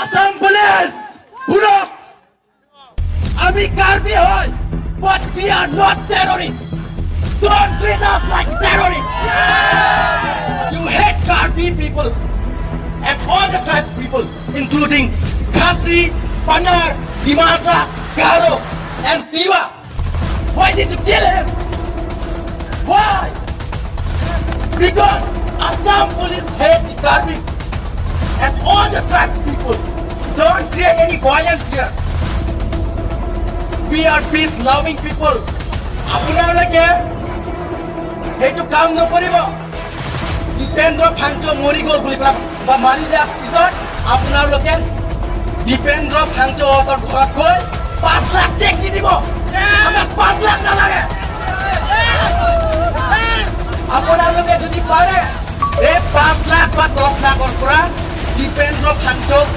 Assam police, শুনক, আমি কাৰ্বি হয়, but we are not terrorists. Don't treat us like terrorists. You hate Karbi people and all the tribes people, including Khasi, Pnar, Dimasa, Garo, and Tiwa. Why did you kill him? Why? Because Assam police hate the Karbis and all the tribes people. Don't create any violence here. We are peace loving people. আপোনালোকে সেইটো কাম নকৰিব। দীপেন্দ্ৰ ফাংচ মৰি গ'ল বুলি পেলাই বা মাৰি দিয়াৰ পিছত আপোনালোকে দীপেন্দ্ৰ ফাংচহঁতৰ ঘৰত গৈ 5 লাখ চেক দি দিব। আমাক 5 লাখ নালাগে। আপোনালোকে যদি পাৰে, এই 5 লাখ বা 10 লাখৰ পৰা দীপেন্দ্ৰ ফাংচক